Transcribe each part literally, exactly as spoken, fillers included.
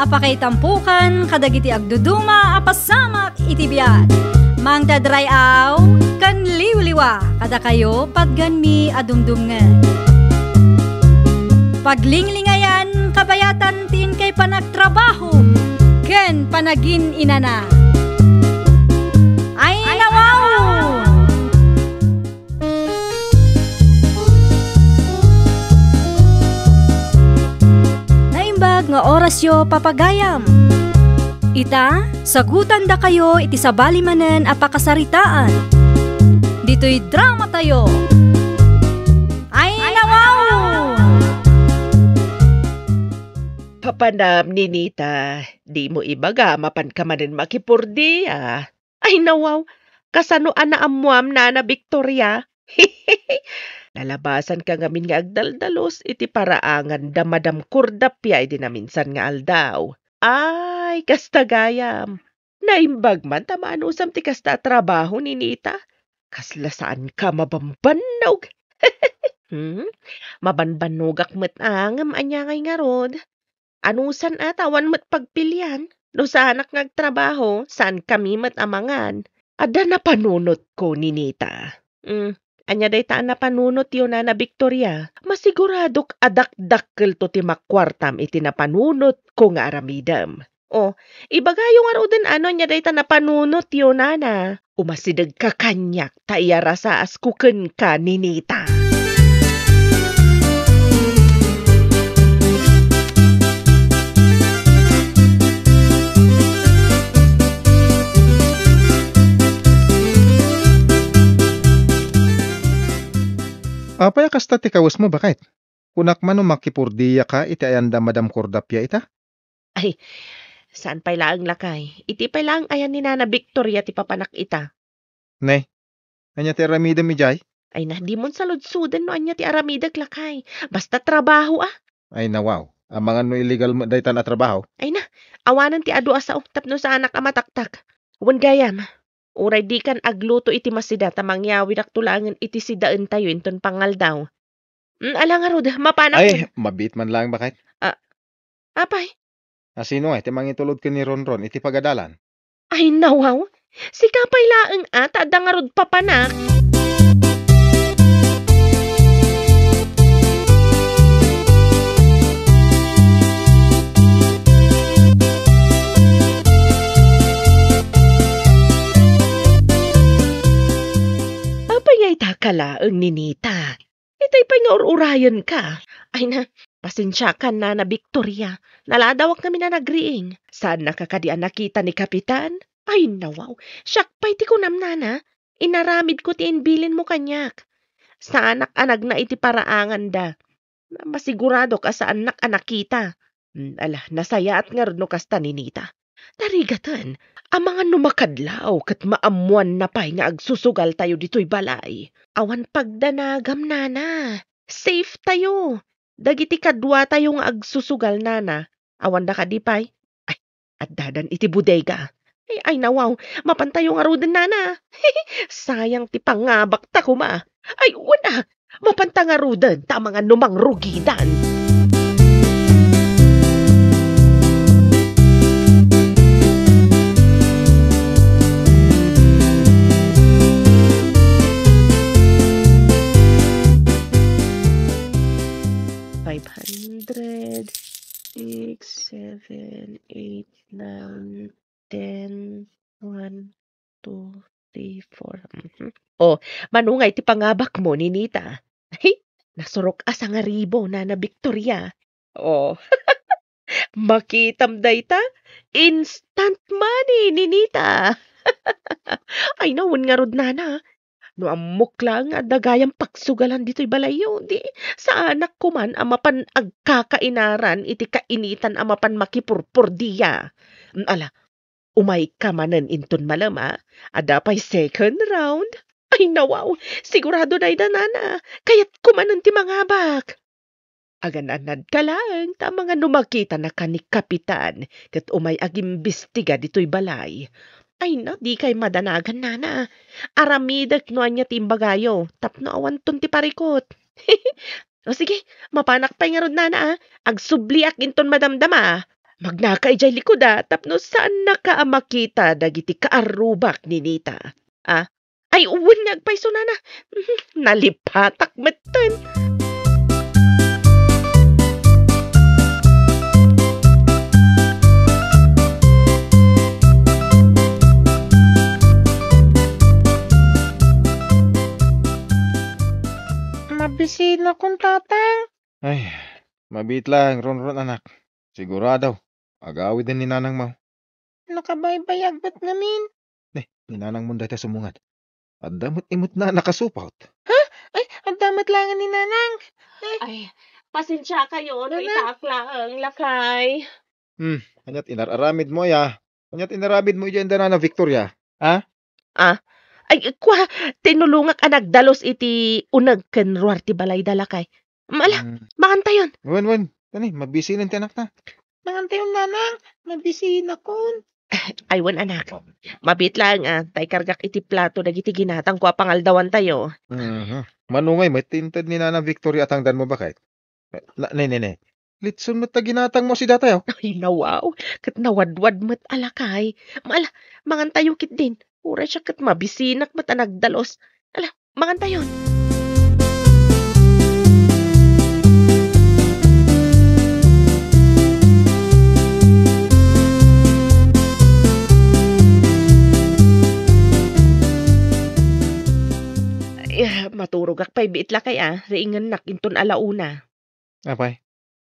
Pakaitampokan kadagiti agduduma a pasamak iti biag. Mangted ray-aw ken liwliwa kadakayo patgenmi a dumdumngeg. Paglinglingayan kabayatan ti inkay panagtrabaho ken panagin-inana. Ay, nawaw! Naimbag nga orasyo, papagayam. Ita, sagutandakayo iti sabali manen a pakasaritaan. Ditoy dramatayo. Ay, nawaw! Papanam, Ninita, dimo ibaga, mapanka manen makipurdia. Ay, nawaw, kasano a naammoam, Nana Victoria? Nalabasanka ngamin nga agdaldalus iti paraangan da Madam Cordapia idi naminsan nga aldaw. Ay, kasta gayam. Naimbag man ta maanusam ti kasta a trabaho, Ninita. Kasla saanka mabambannog. Hmm? Mabanbannogak met a ngem ania ngay ngarud? Anusan a ta awan met pagpilian? No saanak nga agtrabaho, saankami met a mangan. Adda napanunotko, Ninita. Mm, ania dayta a napanunotyo, Nana Victoria? Masiguradok a dakdakkelto ti makuartam iti napanunotko nga aramidem. O, ibagayo ngaruden no ania dayta napanunotyo, Nana. Umasidegka kaniak ta iyarasaasko kenka, Ninita. Apay a kasta ti kawesmo, baket? Kunak man no makipurdiaka iti ayan da Madam Cordapia ita? Ay, saan pay laeng, lakay. Iti pay laeng ayan ni Nana Victoria ti papanak ita. Ne, ania ti aramidem idiay? Ay na, dimon saludsoden no ania ti aramidek, lakay. Basta trabaho, a. Ay, nawaw. Amangan no illegal met daytan a trabaho? Ay na, awanen ti adu a sao tapno saanak a mataktak. Wen gayam, uray dikan agluto iti masida ta mangyawidakto laengen iti sidaentayo inton pangaldaw. Mm, ala ngarud, mapanak. Ay, mabiit man laeng, baket. A, apay? A, sino ngay ti mangitulod ken ni Ronron iti pagadalan? Ay, nawaw. Sika pay laeng a ta adda ngarud papanak. Apay nga ita ka laeng, Ninita? Itay pay nga ur-urayenka. Ay na, pasensiakan, Nana Victoria. Naladawak ngamin a nagriing. Saannaka kadi a nakita ni Kapitan? Ay, nawaw. Siak pay ti kunam, Nana. Inaramidko ti imbilinmo kaniak. Saanak a nagna iti paraanganda. Masiguradok a saannak a nakita. Mm, ala, nasayaat ngarud no kasta, Ninita. Tarigaten, amangan no makadlaw ket maammoanna pay nga agsusugaltayo ditoy balay. Awan pagdanagam, Nana. Safe tayo. Dagiti kaduatayo nga agsusugal, Nana, awanda kadi pay? Ay, addadan iti bodega. Ay, ay, nawaw, mapantayo ngaruden, Nana. Sayang ti pangabakta koma. Ay, wen a, mapanta ngaruden ta amangan no mangrugidan. Five hundred, six, seven, eight, nine, ten, one, two, three, four. Mhm. O, mano ngay ti pangabakmo, Ninita? Ay, nasurok a sangaribu, Nana Victoria. O. Makitam dayta? Instant money, Ninita. Ay, nawen ngarud, Nana. No ammok laeng nga adda gayam pagsugalan ditoy balayyo, di saanak koman a mapan agkakainaran iti kainitan a mapan makipurpurdia. Mm, ala, umayka manen inton malem, a. Adda pay second round. Ay, nawaw, sigurado dayta, Nana. Kayatko manen ti mangabak. Agan-anadka laeng ta amangan no makitanaka ni Kapitan ket umay agimbestiga ditoy balay. Ay na, dikay madanagan, Nana. Aramidek no ania ti imbagayo tapno awanton ti parikut. O sige, mapanak pay ngarud, Nana, a. Agsubliak inton madamdama. Magnaka idiay likod, a, tapno saannaka a makita dagiti kaarrubak ni Nita. A, ay, wen nga agpayso, nana. Nalipatak metten. Mabisina kun tatang. Ay, mabiit lang, Ronron, anak. Sigurado, agawiden ni nanangmo. Nakabaybayag met ngamin. Ne, ni nanangmo dayta sumungad. Adda met imut na nakasupot. Ha? Ay, adda met laeng ni nanang. Ay, pasensiakayo, no, Nanang. Itaak laeng, lakay. Hmm, aniat inar-aramidmo, aya? Aniat inaramidmo idiay anda nana Victoria? Ha? Ah? Ay, kua, tinulongak a nagdalus iti uneg ken ruar ti balayda, lakay. Mala, Hmm. mangantayon. Wen, wen. Tani, mabisinen ti anakna. Mangantayon, nanang. Mabisinakon. Ay, wen, anak. Mabiit lang, a, ta ikargak iti plato dagiti ginatangko a pangaldawantayo. Mhm. Mano ngay met ti inted ni Nana Victoria a tangdanmo, baket? Na, ne, ne, ne. Litson met ta ginatangmo a sidatayo. Ay, nawaw. Ket nawadwad met a lakay. Mala, mangantayo ketdin. Uray siak ket mabisinak met a nagdalus. Ala, mangantayon. Ay, maturogak pay biit lakay, a. Riingennak inton ala una. Apay,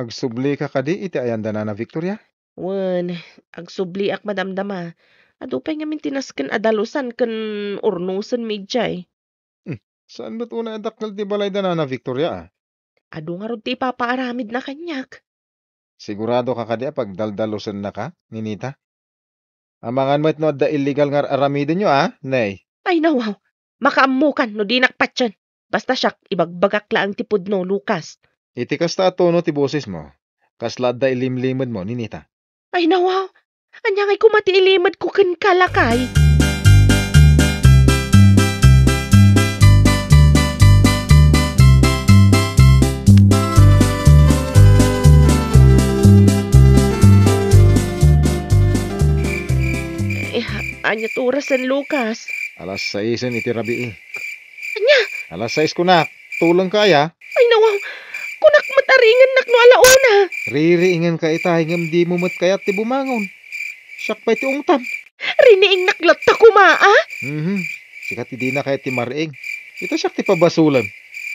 agsublika kadi iti ayanda Nana Victoria? Wen, agsubliak, madamdama. Adu pay ngamin ti nasken a dalusan ken urnosen mi idiay. Hmm, saan met unay a dakkel ti balayda Nana Victoria, a? Adu ngarud ti ipapaaramidna kaniak. Sigurado ka kadi a pagdaldalosennaka, Ninita? Amangan met no adda illegal nga ar-aramidenyo, a? Nay. Ay, nawaw. Makaammokan no dinak patien. Basta siak, ibagbagak laeng ti pudno, Lucas. Iti kasta a tono ti bosesmo, kasla adda ilimlimedmo, Ninita. Ay, nawaw. Ania ngay koma ti ilimedko kenka, lakay? Eh, ania ti orasen, Lucas? Alas saisen iti rabii. Ania? Alas sais kunak. Tulengka aya? Ay, nawaw. Kunak met a riingennak no ala una. Ririingenka ita, ngem dimo met kayat ti bumangon. Siak pay ti ungtam. Riniingnak latta koma, a? Mhm. Sika ti dina kayat ti mariing. Ita siak ti pabasolem.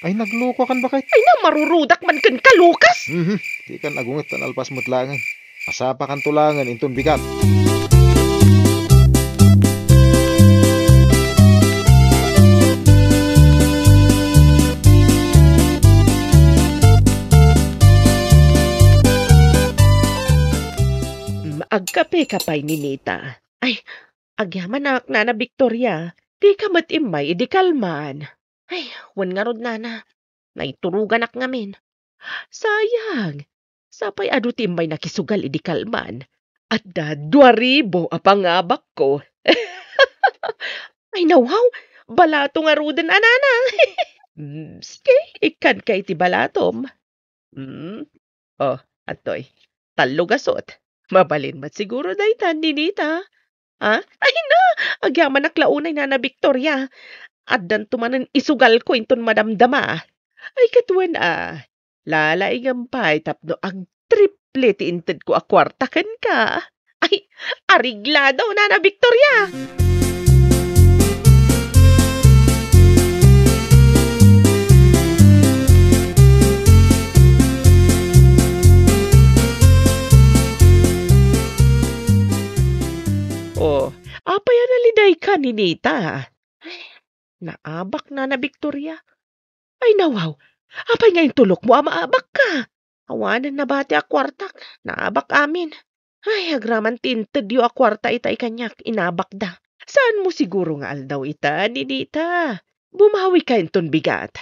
Ay, naglokokan, baket? Ay, na, marurudak man kenka, Lucas. Mhm. Dikan agunget ta nalpas met laengen. Masapakanto laengen inton bigat. Mm, agkapeka pay, Ninita. Ay, agyamanak, Nana Victoria. Dika met immay idi kalman. Ay, wen ngarud, Nana. Naituroganak ngamin. Sayang. Sapay adu ti immay nakisugal idi kalman. Adda dua ribu a pangabakko. Ay, nawaw. Balato ngaruden a, Nana. Mm, sige, ikkanka iti balatom. Mm. Oh, atoy. Tallo gasut. Mabalin met siguro dayta, Ninita. Ah? Ay na! Agyamanak la unay, Nana Victoria. Addanto manen isugalko inton madamdama. Ay, ket wen a. Lalaingem pay tapno agtriple ti intedko a kuarta kenka. Ay, ariglado, Nana Victoria! Oh, apay a nalidayka, Ninita? Ay, naabak, Nana Victoria. Ay, nawaw. Apay nga intulokmo a maabakka? Awanen nabati a kuartak. Naabak amin. Ay, agraman ti intedyo a kuarta ita ikaniak, inabakda. Saanmo siguro nga aldaw ita, Ninita? Bumawika inton bigat.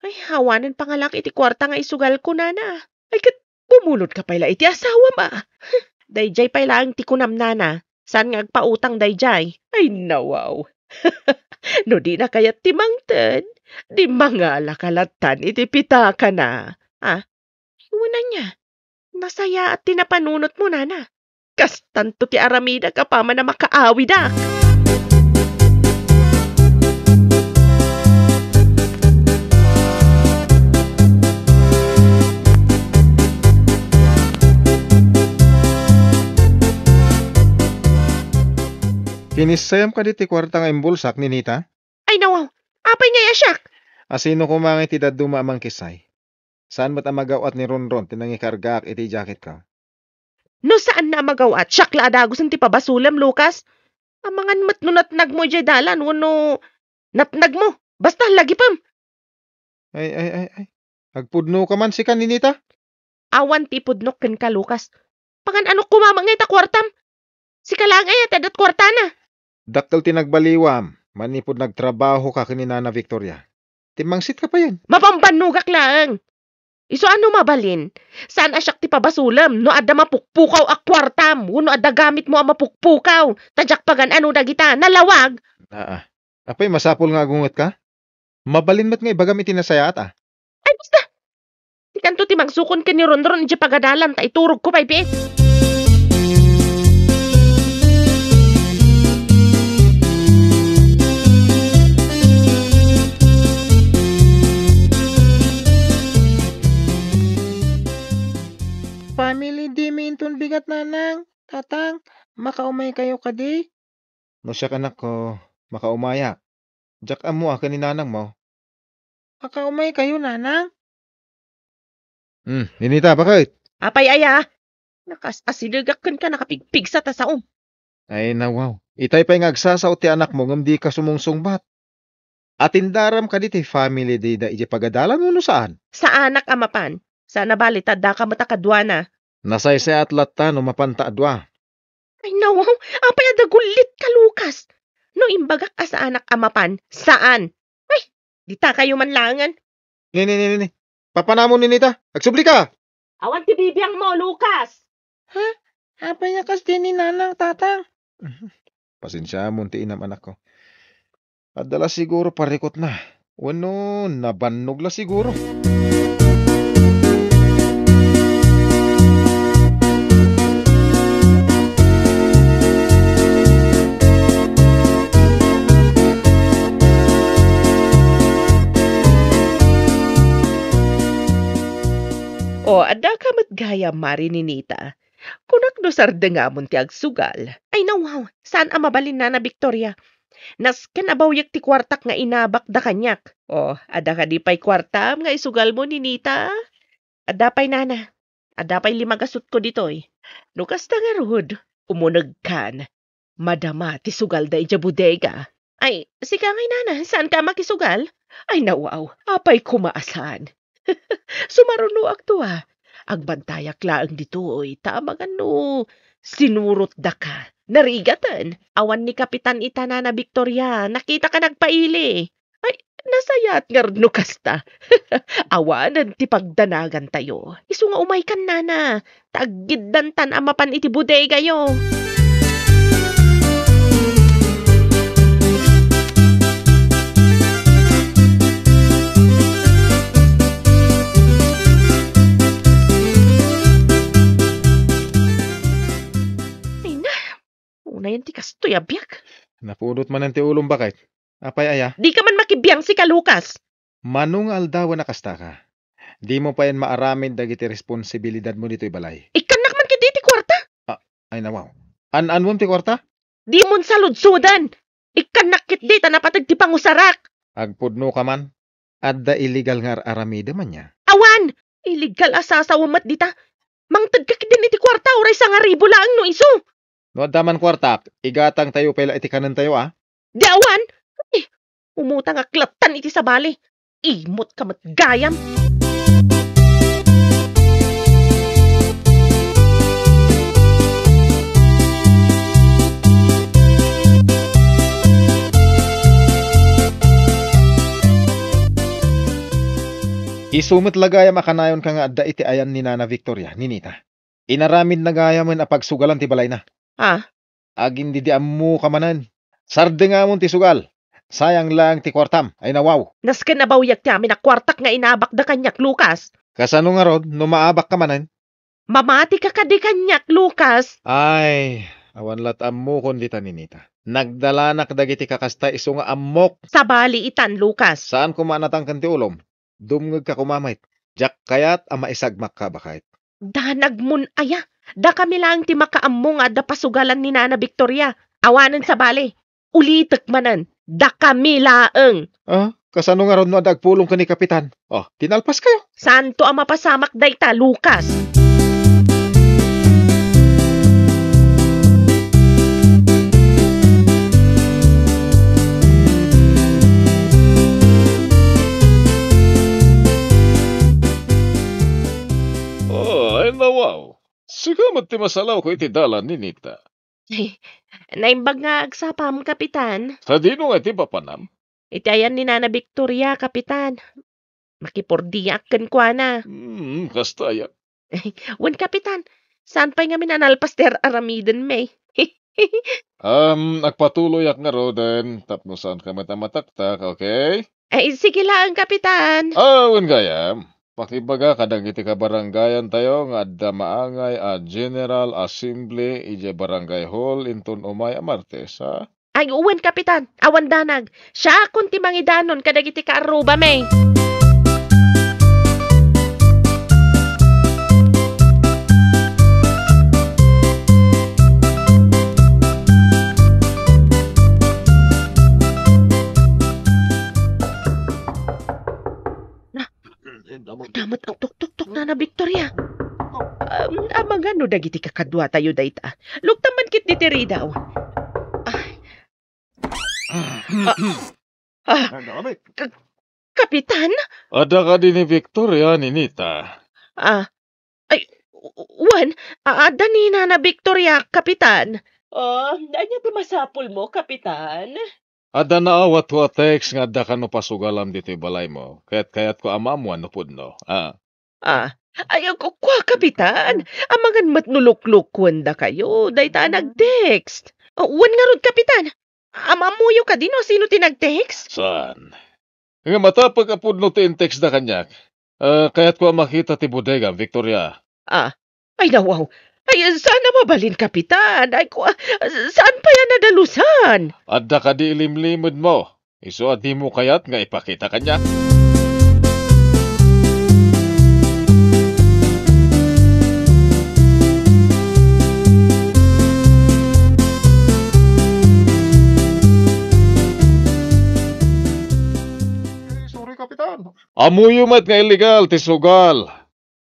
Ay, awanen pangalak iti kuarta nga isugalko, Nana. Ay, ket bumulodka pay la iti asawam, a. Daydiay pay laeng ti kunam, Nana. Saan nga agpautang daydiay? Ay, nawaw. No dina kayat ti mangted, di mangalaka lattan iti pitakana. Ah, wen ania? Nasayaat ti napanunotmo, Nana. Kastanto ti aramidek apaman a makaawidak. Kinissayam kadi ti kuarta nga imbulsak ni Nita? Ay, nawaw. Apay ngay a siak? Asino koma ngay ti dadduma a mangkissay? Saan met a magaw-at ni Ronron ti nangikargaak iti jacketko? No saanna a magaw-at, siak la a dagusen ti pabasolem, Lucas. Amangan met no natnagmo idiay dalan wenno natnagmo. Basta, lagipem. Ay, ay, ay, ay. Agpudnoka man sika, Ninita? Awan ti ipudnok kenka, Lucas. Pangan-anok koma met ngay ta kuartam. Sika laeng aya ti adda ti kuartana. Dakkel ti nagbaliwam manipud nagtrabahoka ken ni Nana Victoria. Timmangsitka payen. Mabambannogak laeng. Isu a no mabalin, saan a siak ti pabasolem no adda mapukpukaw a kuartam wenno adda gamitmo a mapukpukaw, ta diak pagan-ano dagita. Nalawag! Aa. Apay, masapul nga agungetka? Mabalin met nga ibagam iti nasayaat, a. Ay, basta! Dikanto ti magsukon ken ni Ronron idiay pagadalan ta iturogko pay biit. Family day mi inton bigat, Nanang, Tatang. Makaumay kayo kadi? No siak, anakko, makaumayak. Diak ammo a ken ni nanangmo. Makaumay kayo, Nanang? Hmm, Ninita, bakit? Apay aya? Nakas-asidegak kenka, nakapigpigsa ta saom. Ay, nawaw. Itay pay nga agsasao ti anakmo ngem dika sumungsungbat. Atindaram kadi ti family day da idiay pagadalan wenno saan? Saanak a mapan. Saan a bali ta addaka met a kaduana. Nasaysayaat latta no mapanta a dua. Ay, nawaw, apay a dagullitka, Lucas? No imbagak a saanak a mapan, saan? Ay, dita kayo man laengen. Ni, ni, ni, ni, ni. Papanamon, Ninita. Agsubli ka! Awan ti bibiangmo, Lucas! Ha? Apay a kas di ni Nanang, Tatang? Pasensiamon ti inam, anakko. Adda la siguro parikutna. Wenno, nabannog la siguro. O, adda ka met gayam, Mari Ninita. Kunak no sardengamon ti agsugal. Ay, nawaw, saan a mabalin, Nana Victoria. Nasken a bawyek ti kuartak nga inabakda kaniak. O, adda kadi pay kuartam nga isugalmo, Ninita? Adda pay, Nana. Adda pay lima gasutko ditoy. No kasta ngarud, umunegkan. Madama ti sugalda idiay bodega. Ay, sika ngay, Nana, saanka a makisugal? Ay, nawaw, apay koma a saan? Sumarunoakto a. Agbantayak laeng ditoy, ta amangan no sinurotdaka. Narigaten, awan ni Kapitan ita, Nana Victoria, nakitaka nagpaili. Ay, nasayaat ngarud no kasta. Awanen ti pagdanagantayo. Isu nga umaykan, Nana, ta aggiddantan a mapan iti bodegayo. Ay na, unayen ti kastoy a biag. Napudot manen ti ulom, baket. Apay aya? Dika man makibiangsi ka, Lucas. Mano nga aldawen a kastaka? Dimo payen maaramid dagiti responsibilidadmo ditoy balay. Ikkannak man ketdi ti kuarta. Ah, ay nawaw. An-anwem ti kuarta? Dimon saludsoden. Ikkannak ketdi ta napateg ti pangusarak. Agpudnoka man. Adda illegal nga ar-aramidem ania? Awan! Illegal a sasawem met dita. Mangtedka ketdin iti kuarta, uray sangaribu laeng no isu. No adda man kuartak, igatangtayo pay la iti kanentayo, a? Di awan! Ay, umutangak lattan iti sabali. Imutka met gayam. Isu met la gayam a kanayonka nga adda iti ayan ni Nana Victoria, Ninita. Inaramidna gayamen a pagsugalan ti balayna. Ah? Agin-idi-ammoka manen. Sardengamon ti sugal. Sayang laeng ti kuartam, ay nawaw. Nasken a bawyek ti amin a kuartak nga inabakda kaniak, Lucas. Kasano ngarud no maabakka manen? Mamatika kadi kaniak, Lucas? Ay, awan lat ammokon dita, Ninita. Nagdalanak dagiti kakasta isu nga ammok. Sabali itan, Lucas. Saan koma a natangken ti ulom? Dumngegka koma met. Diak kayat a maisagmakka, baket. Danagmon aya. Dakami laeng ti makaammo nga adda pasugalan ni Nana Victoria. Awanen sabali. Ulitek manen, dakami laeng. Ah, kasano ngarud no adda agpulong ken ni Kapitan? Oh, ti nalpaskayo. Santo a mapasamak dayta, Lucas. Oh, ay, nawaw. Sika met ti masalawko iti dalan, Ninita. Naimbag nga agsapam, Kapitan. Sadino nga iti papanam? Iti ayan ni Nana Victoria, Kapitan. Makipordiak kenkuana. Hmm, kasta aya. Wen, Kapitan, saan pay ngamin a nalpas ti ar-aramiden, may? Um, agpatuloyak ngaruden, tapno saanka met a mataktak, okay? Ay, sige laeng, Kapitan. Ah, wen gayam. Pakibaga kadagiti kabarangayantayo nga adda maangay a General Assembly idiay Barangay Hall inton umay a Martes, ha? Ay, wen, Kapitan. Awan danag. Siakon ti mangidanon kadagiti kaarrubami. Damat ang tuktuktok, Nana Victoria. Um, amangan no dagiti kakaduatayo dayta. Luktam man ketdi ti ridaw. Ay. Ah, ah, Ka-, Kapitan? Adda kadi ni Victoria, Ninita? Ah, ay, wen, a-, adda ni Nana Victoria, Kapitan. Oh, ania ti masapulmo, Kapitan? Adda naawatko a text nga adda kano pasugalam ditoy balaymo, ket kayatko a maammuan no pudno. Ah. Ah, ay, ku-, kua, Kapitan. Amangan met no luklukuen dakayo, dayta a nag-text. Oh, wen ngarud, Kapitan. Am-ammoyo kadi no sino ti nag-text? Saan? Ngem atapek a pudno ti in-text da kaniak. Ah, kayatko a makita ti bodegam, Victoria. Ah, ay, nawaw. Ay, saan a mabalin, Kapitan? Ay, kua, saan pay a nadalusan? Adda kadi ilimlimedmo? Isu a dimo kayat nga ipakita kaniak? Sorry, Kapitan. Ammoyo met nga illegal ti sugal.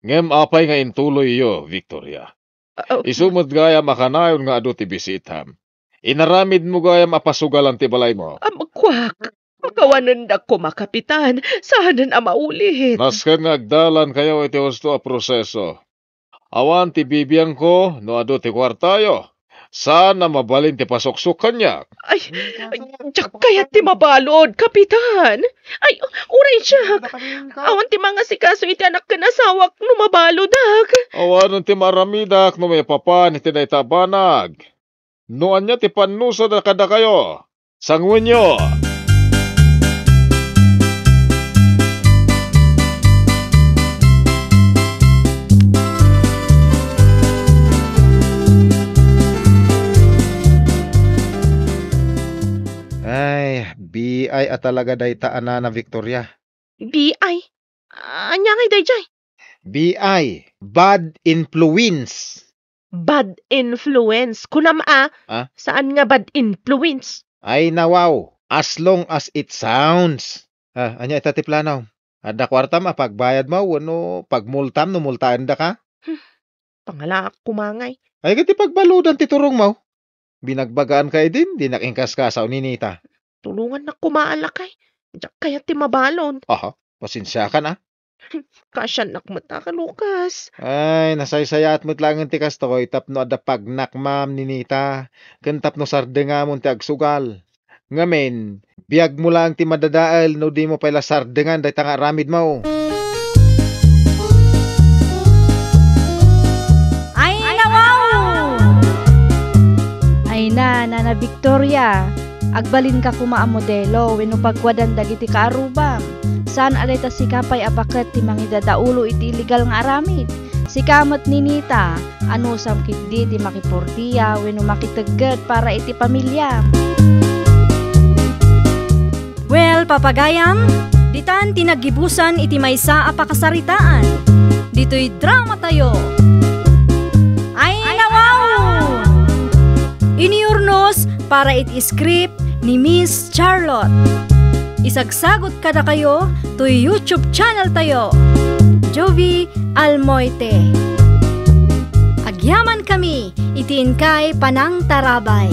Ngem apay nga intuloyyo, Victoria? Ah, ah. Isu met gayam a kanayon nga adu ti bisitam. Inaramidmo gayam a pasugalan ti balaymo. Ah, kuak. Pakawanendak koma, Kapitan. Saanen a maulit. Nasken nga agdalankayo iti husto a proseso. Awan ti bibiangko no adu ti kuartayo. Saan a mabalin ti pasuksok kaniak. Ay, ay, diak kayat ti mabalud, Kapitan. Ay, uray siak. Awan ti mangasikaso iti anak ken asawak no mabaludak. Awanen ti maaramidak no maipapan iti dayta a banag. No ania ti pannusa da kadakayo, sanguenyo. Ay, B I a talaga dayta a Nana Victoria. B I? Ania ngay daydiay? B I, bad influence. Bad influence. Kunam a, ah? Saan nga bad influence? Ay, nawaw. As long as it sounds. Ah, ania ita ti plano? Adda kuartam a pagbayadmo wenno pagmultam no multaendaka? Hmm. Pangalaak koma ngay. Ay, ket ti pagbaludan ti turongmo. Binagbagaanka idin, dinak inkaskasaw ni Nita. Tulongannak koma a lakay. Diak kayat ti mabalud. Aha, pasensiakan a. Kaasiannak met a, Lucas. Ay, nasaysayaat met laengen ti kastoy tapno adda pagnakmam ni Nita, ken tapno sardengamon ti agsugal. Ngamin, biagmo laeng ti madadael no dimo pay la sardengan dayta nga aramidmo. Ay, nawaw! Ay na, Nana Victoria, agbalinka koma a modelo wenno pagkuadan dagiti kaarrubam. Saan a dayta sika pay a baket ti mangidadaulo iti illegal nga aramid. Sika met, Ninita, anusam ketdi ti makipordia wenno makitegged para iti pamiliam. Well, papagayam, ditan ti naggibusan iti maysa a pakasaritaan. Ditoy drama tayo. Ay, nawaw! Iniurnos para iti script ni Miss Charlotte. Isagsagot kadakayo toy YouTube channel tayo, Jovie Almoite. Agyaman kami iti inkay panangtarabay.